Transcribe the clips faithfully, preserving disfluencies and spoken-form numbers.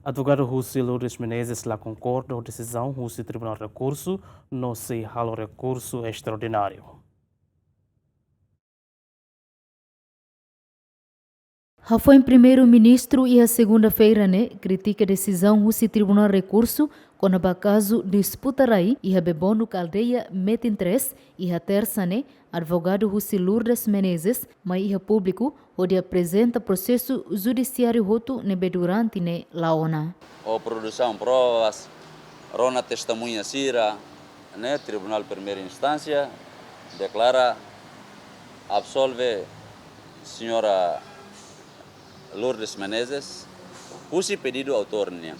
Advogadu husi Lourdes Menezes la konkorda ho desizaun husi Tribunál Rekursu no sei halo rekursu estraordináriu. Hafoin Primeiru-Ministru iha segunda-feira ne'e kritika desizaun husi Tribunál Rekursu kona-ba kazu disputa rai iha Bebonuk aldeia Metin Tres, iha tersa ne'e, advogadu husi Lourdes Menezes mai iha públiku hodi aprezenta prosesu judisiáriu hotu ne'ebé durante ne'e la ona. Ho produsaun provas, rona testemuña sira, ne'e Tribunál Primeira Instánsia deklara absolve señora Lourdes Menezes husi pedidu autór nian.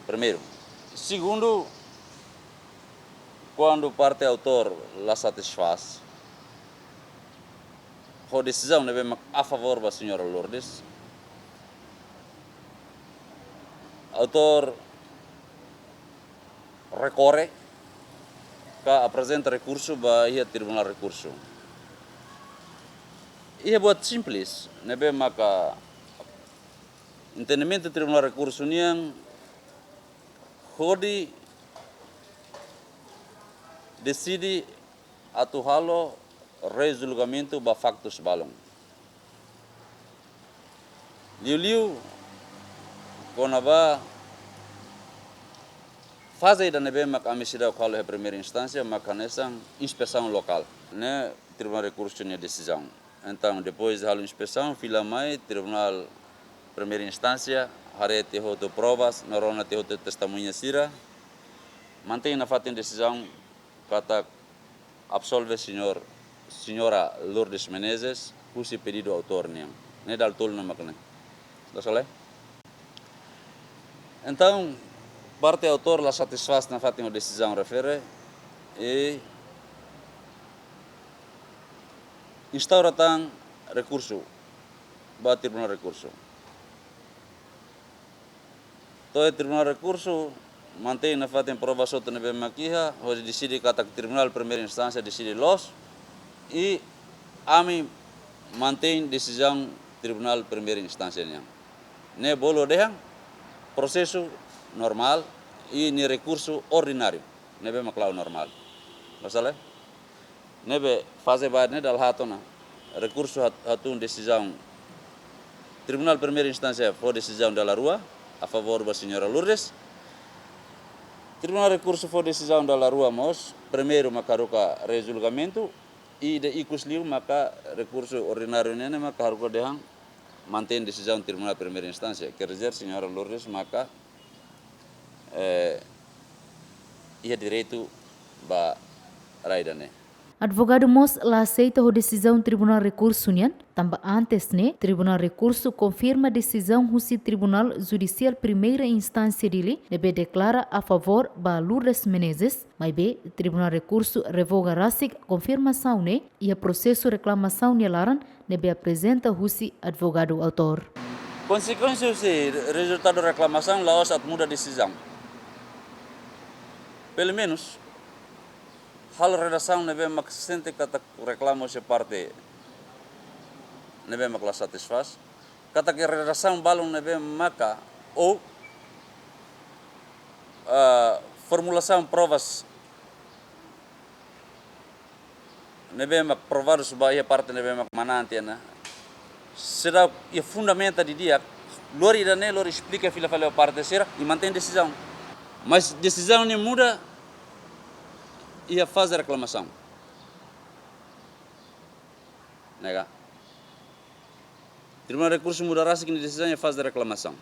Primeiru. Segundu, kuandu parte autór la satisfás ho desizaun ne'ebé mak a favór ba señora Lourdes, autór rekorre ka aprezenta rekursu ba iha Tribunál Rekursu. Iha buat simples ne'ebé maka entendimentu Tribunál Rekursu nian hodi deside atu halo rejulgamentu ba faktus balun. Liuliu kona-ba faze ida ne'ebé mak ami seidauk halo iha primeira instánsia, mak hanesan inspesaun lokál. Ne'e Tribunál Rekursu nia desizaun. Entaun, depois de halo inspesaun, fila mai Tribunál Primeira Instánsia, haree tiha hotu provas, no rona tiha hotu testemuña sira, mantein nafatin desizaun katak absolve señór, señora Lourdes Menezes husi pedidu autór nian. Ne'e dala tolu ona mak ne'e. Loos ka lae? Entaun, parte autór la satisfás nafatin ho desizaun refere i instaura tan rekursu ba Tribunál Rekursu. To'o Tribunál Rekursu mantein nafatin provas hotu ne'ebé mak iha, hodi deside katak Tribunál Primeira Instánsia deside loos, i ami mantein desizaun Tribunál Primeira Instánsia nian. Ne'e bolu dehan prosesu normál i nia rekursu ordináriu ne'ebé mak la'o normál. Loos ka lae? Ne'ebé faze ba ne'e dala haat ona. Rekursu hat-, hatún desizaun. Tribunál Primeira Instánsia fó desizaun dala rua a favór ba señora Lourdes. Tribunál Rekursu fó desizaun dala rua mós, primeiru maka haruka rejulgamentu, i ida ikus liu maka rekursu ordináriu ne'e ne'e maka haruka dehan mantein desizaun Tribunál Primeira Instánsia. Quer dizer, señora Lourdes maka, eh, iha direitu ba rai ida ne'e. Advogadu mós la aseita ho desizaun Tribunál Rekursu nian, tanba antes ne'e, Tribunál Rekursu konfirma desizaun husi Tribunál Judisiál Primeira Instánsia Dili, ne'ebé deklara a favór ba Lourdes Menezes, maibé Tribunál Rekursu revoga rasik konfirmasaun ne'e iha prosesu reklamasaun nia laran ne'ebé aprezenta husi advogadu autór. Konsekuénsia husi rezultadu reklamasaun la'ós atu muda desizaun. Pelumenus, halo redasaun ne'ebé mak sente katak reklama husi parte ne'ebé mak la satisfás, katak redasaun balun ne'ebé maka, ou, ah, formulasaun provas ne'ebé mak provadus ba iha parte ne'ebé mak manán tiha ona, seidauk iha fundamenta didi'ak, lori ida ne'e, lori esplika fila fali ba parte sira, i mantein desizaun. Mas desizaun ne'e muda iha faze reklamasaun. Ne'e ka? Tribunál Rekursu muda rasik nia desizaun iha faze reklamasaun.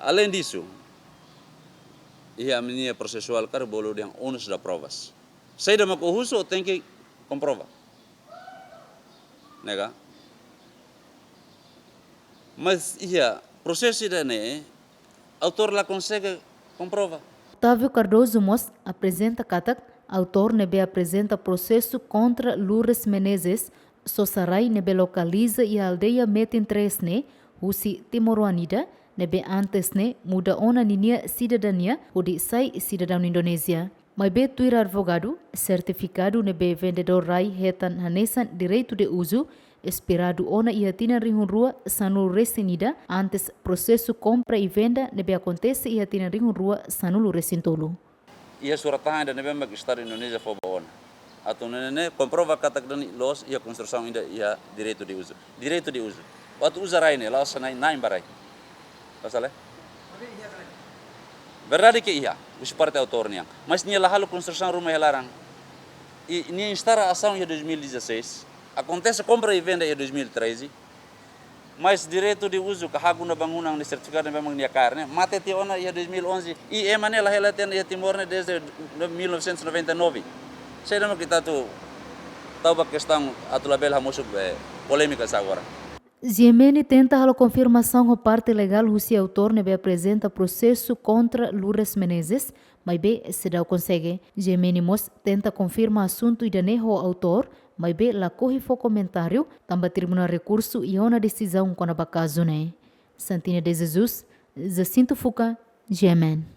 Além disso, iha ami-nia prosesuál karik bolu dehan onus da provas. Saida mak ó husu, ó tenke komprova. Ne'e ka? Mas iha prosesu ida ne'e, autór la konsege komprova. Otávio Cardoso mós aprezenta katak autór ne'ebé aprezenta prosesu kontra Lourdes Menezes, sosa rai ne'ebé lokaliza iha aldeia Metin Tres ne'e, husi timoroan ida ne'ebé antes ne'e muda ona ninia sidadania hodi sai sidadaun Indonézia. Maibé tuir advogadu, sertifikadu ne'ebé vendedór rai hetan hanesan direitu de uzu, esperadu ona iha tinan rihun rua sanulu resin ida, antes prosesu kompra i venda ne'ebé akontese iha tinan rihun rua sanulu resin tolu. Iha surat tahan ida ne'ebé mak Estadu Indonézia fó ba ona. Atu nune'e ne'e komprova katak ida-ne'e loos iha konstrusaun ida iha direitu de uzu. Direitu de uzu. Atu uza rai ne'e, la'ós na'in, na'in ba rai. Pasal é? Verdade ke iha, husi parte autór nian. Mas nia la halo konstrusaun ruma iha laran. I nia instala asaun iha dois mil e dezasseis. Akontese kompra i venda iha dois mil e treze. Mas direitu de uzu ka hak guna bangunan ne'e, sertifikadu ne'ebé mak nia kaer ne'e, mate tiha ona iha dois mil e onze. I ema ne'e la hela tiha ona iha Timor ne'e desde mil novecentos e noventa e nove. Saida mak ita atu tau ba kestaun atu labele hamosu, eh, polémika sa agora. G M N tenta halo konfirmasaun ho parte legál husi autór ne'ebé aprezenta prosesu kontra Lourdes Menezes, maibé seidauk konsege. G M N mós tenta konfirma asuntu ida-ne'e ho autór, maibé lakohi fó komentáriu, tanba Tribunál Rekursu iha ona desizaun kona-ba kazu ne'e. Santina de Jesus, Jacinto Fuca, G M N.